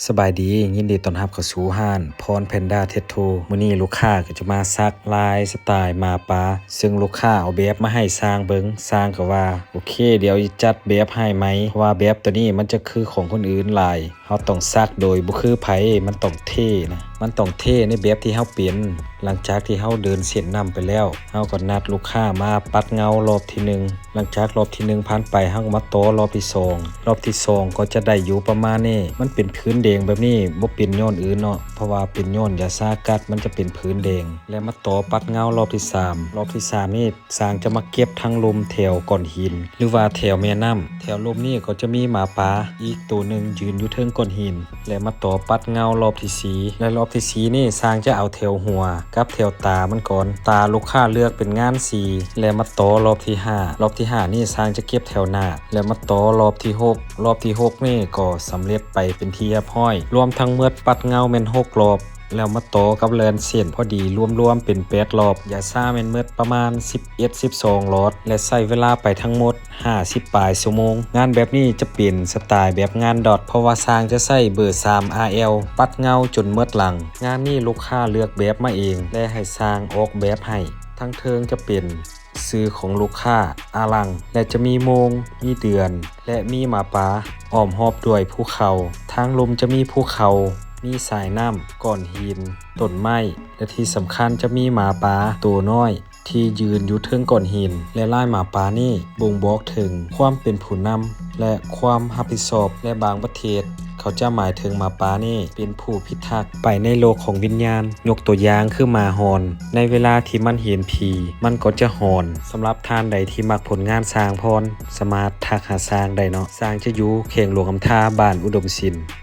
ສະບາຍດີ, ຍິນດີຕ້ອນຮັບເຂົ້າສູ່ຮ້ານພອນແພນດ້າແທັດທູ. ມື້ນີ້ລູກຄ້າກໍຈະມາສັກລາຍສະຕາຍໝາປ່າ, ເຊິ່ງລູກຄ້າເອົາແບບມາໃຫ້ຊ່າງເບິ່ງ, ຊ່າງກໍວ່າ ໂອເຄ, ດຽວຈະຈັດແບບໃຫ້ໃໝ່, ເພາະວ່າແບບໂຕນີ້ມັນຈະຄືຂອງຄົນອື່ນຫຼາຍ. ເຮົາຕ້ອງສັກໂດຍບໍ່ຄືໃຜ, ມັນຕ້ອງເທ່ນະ, ມັນຕ້ອງເທ່ໃນແບບທີ່ເຮົາເປັນ. ຫຼັງຈາກທີ່ເຮົາເດີນເສັ້ນນ້ຳໄປແລ້ວ, ເຮົາກໍນັດລູກຄ້າມາປັດເງົາລອບທີໜຶ່ງ. ຫຼັງຈາກລອບທີໜຶ່ງຜ່ານໄປ, ເຮົາກໍມາຕໍ່ລອບທີສອງ. ລອບທີສອງກໍຈະໄດ້ຢູ່ປະມານນີ້. ມັນເປັນຜືນແດງແບບນີ້ ບໍ່ເປັນຍ້ອນອື່ນເນາະ, ເພາະວ່າເປັນຍ້ອນຢາຊາກັດ, ມັນຈະເປັນຜືນແດງ. ແລະ ມາຕໍ່ປັດເງົາລອບທີສາມ. ລອບທີສາມນີ້ ຊ່າງຈະມາເກັບທັງລຸ່ມແຖວກ້ອນຫີນ ຫຼືວ່າແຖວແມ່ນ້ຳ. ແຖວລຸ່ມນີ້ກໍຈະມີໝາປ່າອີກໂຕໜຶ່ງຢືນຢູ່ເທິງກ້ອນຫີນ. ແລະ ມາຕໍ່ປັດເງົາລອບທີສີ່. ແລະ ລອບທີສີ່ນີ້ ຊ່າງຈະເອົາແຖວຫົວກັບແຖວຕາມັນກ່ອນ. ຕາລູກຄ້າເລືອກເປັນງານສີ. ແລະ ມາຕໍ່ລອບທີຫ້າ. ລອບທີຫ້ານີ້ ຊ່າງຈະເກັບແຖວໜ້າ. ແລະ ມາຕໍ່ລອບທີຫົກ. ລອບທີຫົກນີ້ກໍສຳເລັດໄປເປັນທີ່ຮຽບຮ້ອຍ. ລວມທັງໝົດປັດເງົາແມ່ນຫົກລອບ. ແລ້ວມາຕໍ່ກັບແລ່ນເສັ້ນ ພໍດີລວມໆເປັນແປດລອບ. ຢາຊາແມ່ນໝົດປະມານສິບເອັດ ສິບສອງຫຼອດ ແລະ ໃຊ້ເວລາໄປທັງໝົດຫ້າສິບປາຍຊົ່ວໂມງ. ງານແບບນີ້ຈະເປັນສະຕາຍແບບງານດອດ ເພາະວ່າຊ່າງຈະໃຊ້ເບີສາມ ອາແອລ ປັດເງົາຈົນໝົດຫຼັງ. ງານນີ້ລູກຄ້າເລືອກແບບມາເອງ ແລະ ໃຫ້ຊ່າງອອກແບບໃຫ້. ທາງເທິງຈະເປັນ ຊື່ຂອງລູກຄ້າ ອາລັງ ແລະ ຈະມີໂມງ, ມີເດືອນ ແລະ ມີໝາປ່າ ອ້ອມຮອບດ້ວຍພູເຂົາ. ທາງລຸ່ມຈະມີພູເຂົາ, ມີສາຍນ້ຳ, ກ້ອນຫີນ, ຕົ້ນໄມ້ ແລະ ທີ່ສຳຄັນຈະມີໝາປ່າໂຕນ້ອຍທີ່ຢືນຢູ່ເທິງກ້ອນຫີນ ແລະ ລາຍໝາປ່ານີ້ບົ່ງບອກເຖິງຄວາມເປັນຜູ້ນຳ ແລະ ຄວາມຮັບຜິດຊອບ ແລະ ບາງປະເທດ ເຂົາຈະໝາຍເຖິງໝາປ່ານີ້ເປັນຜູ້ພິທັກໄປໃນໂລກຂອງວິນຍານ. ຍົກຕົວຢ່າງຄືໝາຫອນ, ໃນເວລາທີ່ມັນເຫັນຜີ, ມັນກໍຈະຫອນ. ສຳລັບທ່ານໃດທີ່ມັກຜົນງານຊ່າງພອນ, ສາມາດທັກຫາຊ່າງໄດ້ເນາະ. ຊ່າງຈະຢູ່ແຂວງຫຼວງນ້ຳທາ, ບ້ານອຸດົມສິນ.